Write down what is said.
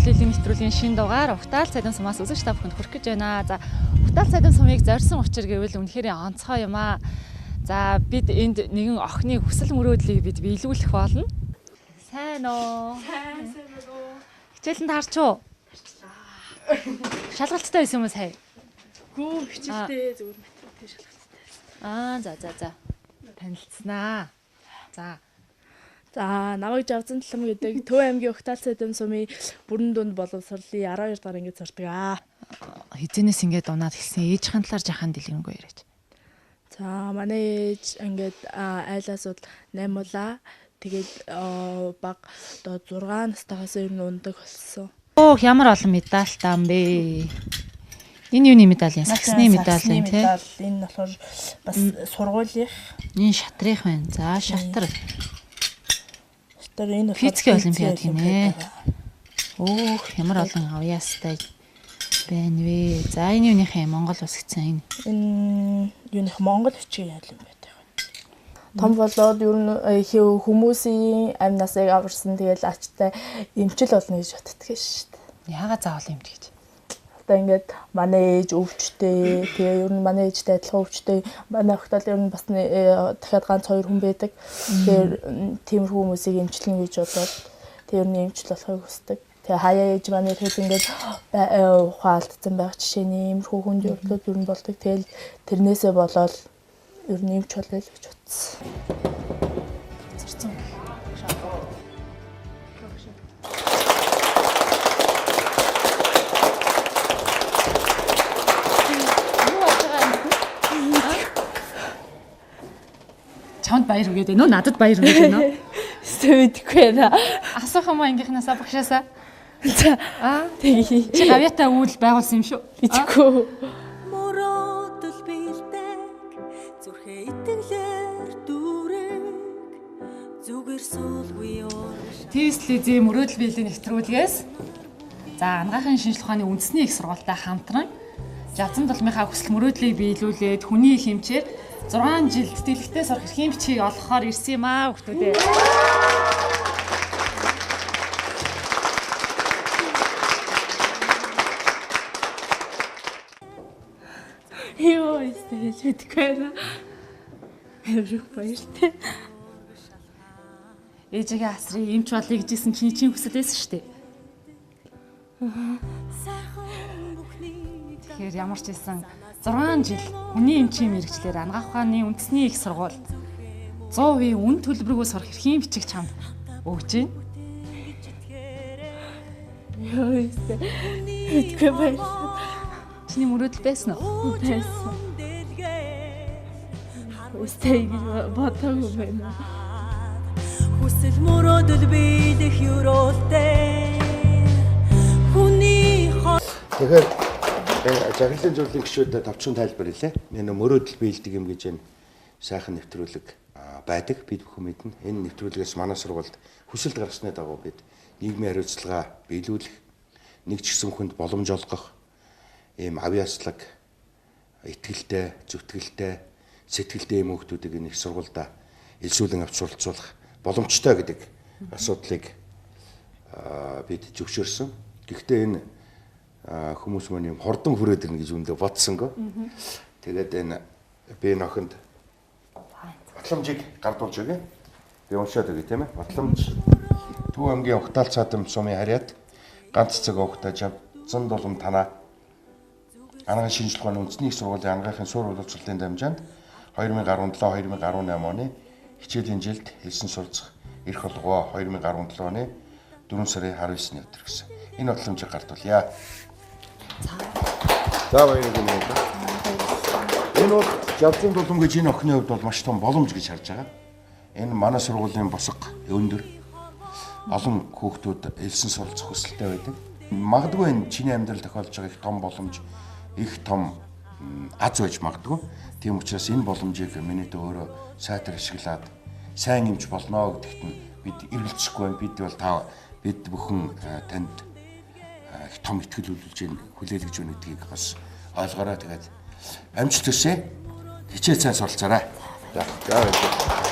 мөрөөдөл биелийн нэвтрүүлгийн шинэ дугаар Угтаал цайдам сумаас үзэгч та бүхэнд хүрэх гэж байна. За, Угтаал цайдам сумыг зорьсон учир гэвэл үнэхээр онцгой юм аа. За, бид энд нэгэн охины хүсэл мөрөөдлийг бид биелүүлэх болно. Сайн уу? Сайн байна уу? Хичээлэн таарч уу? Шалгалттай байсан юм уу сая? Гүү хичээлтэй зүгээр математик шалгалттай. Аа, за. Танилцсанаа. За, За, намайг Жавзан Талам гэдэг Төв аймгийн Угтаал цайдам сумын бүрэн дунд боловсролын 12 дугаар ангид сурдаг аа. Хизэнээс ингээд унаад хэлсэн ээжийн талаар жахан дэлгэрэнгүй яриач. За, манай ээж ингээд айлаас бол 8 улаа. Тэгээд баг одоо 6 настайгаас ер нь ундаг болсон. Өөх, ямар олон медальтай юм бэ? Энэ юуны медаль юм? Саксны медаль юм тий. Медаль энэ болохоор бас сургуулийн Энэ шатрынх байна. За, шатар. шатар энэ болохоор Физикийн олимпиад физикийн гинэ. олимпиад байгаа. Өөх, ямар олон авьяастай байна вэ? За, энэ юуных юм? Монгол улс гэсэн энэ. Энэ юуных Монгол бичгийн олимпиад байх. Том болоод ер нь хүмүүсийн амь насыг аварсан, тэгэл ачтай эмчил болно гэж боддөг шүү дээ. Яагаад заавал юмч гэж? Одоо ингээд манай ээж өвчтэй, тэгээ ер нь манай ээжтэй адилхан өвчтэй, манай охид бол ер нь бас дахиад ганц хоёр хүн байдаг. Тэгэхээр тиймэрхүү хүмүүсийг эмчлэнэ гэж бодоод тэгээ ер нь эмчил болохыг хүсдэг. Тэгээ хаяа ээж манай ирэхэд ингээд ухаан алдсан байх жишээний иймэрхүү хүнд явдлууд ер нь болдог. Тэгэл тэрнээсээ болоод ер нь эмч болъё л гэж бодсон. Зурцсан. Юу болж байгаа юм бэ? Чамд баяр хүргээд байна уу? Надад баяр хүргээд байна уу? Өстө мэдэхгүй байна. Асуух юм уу ангийнхнаасаа багшаасаа? За Аа, тэгье. чи гавьяатай үйл байгуулсан юм шүү. Мэдэхгүй. Мөрөөдөл бэлдэг зүрхээ итгэлээр дүүрэг зүгээр суулгүй урагш. Тийслизийн мөрөөдөл биелийн нэвтрүүлгээс за анагаахын шинжлэх ухааны үндэсний их сургуультай хамтран Жавзан дулмынхаа хүсэл мөрөөдлийг биелүүлээд хүний хэмчээр 6 жил тэтгэлэгтэй сурах эрхийн бичгийг олгохоор ирсэн юм аа хүмүүдээ. Юу өстө хэлж мэдэхгүй байна. Амар баяртай. Ээжигээ асрыг эмч болъё гэжсэн чиний чинь хүсэл байсан шүү дээ. Сайхан бүхнийг Тэгэхээр ямар ч байсан 6 жил хүний эмчийн мэргэжлээр анагаах ухааны үндэсний их сургууль 100% үн төлбөргүй сурах эрхийн бичиг чамд өгч байна. Юу өстө мэдэхгүй баярлалаа. Чиний мөрөөдөл байсан уу? Байсан. дэлгээ Өстө ингэж бодоогүй байна. Хүсэл мөрөөдөл биелэх ёроолтой хүний Тэгэхээр захирлын зөвлөлийн гишүүдэд товчхон тайлбар хэлье. Энэ мөрөөдөл биелдэг юм гэж энэ сайхан нэвтрүүлэг байдаг. Бид бүхэн мэднэ. Энэ нэвтрүүлгээс манай сургуульд хүсэлт гаргасны дагуу бид нийгмийн хариуцлага биелүүлэх, нэг ч гэсэн хүнд боломж олгох ийм авьяаслаг, итгэлтэй, зүтгэлтэй, сэтгэлтэй ийм хүүхдүүдийг энэ их сургуульда элсүүлэн авч суралцуулах боломжтой гэдэг асуудлыг бид зөвшөөрсөн. Гэхдээ энэ хүмүүс маань юм хурдан хүрээд ирнэ гэж үндэ бодсонгүй. Тэгээд энэ би энэ охинд батламжийг гардуулж өгье. Би уншаад өгье тийм ээ. Батламж Төв аймгийн Угтаал цаадам сумын харьяат ганц цэг угтаа Жавзан дулам танаа анагаахын шинжлэх ухааны үндэсний их сургуулийн анагаахын суурь боловсролын дамжаанд 2017 2018 оны хичээлийн жилд элсэн суралцах эрх олгоо 2017 оны 4 сарын 19-ны өдөр гэсэн. Энэ батламжийг гардуулъя. За баярлалаа. Энэ бол Жавзан дулам гэж энэ охины хувьд бол маш том боломж гэж харж байгаа. Энэ манай сургуулийн босго өндөр олон хүүхдүүд элсэн суралцах хүсэлтэй байдаг. Магадгүй энэ чиний амьдрал тохиолж байгаа их том боломж, их том аз байж магадгүй. Тийм учраас энэ боломжийг миний дөө өөрөө сайтар ашиглаад сайн эмч болно гэдэгт нь бид эргэлзэхгүй байна. Бид бол та бид бүхэн танд их том итгэл үлүүлж байна, хүлээлгэж байна гэдгийг бас ойлгоорой. Тэгээд амжилт хүсье. Хичээл сайн суралцаарай. За, за баярлалаа.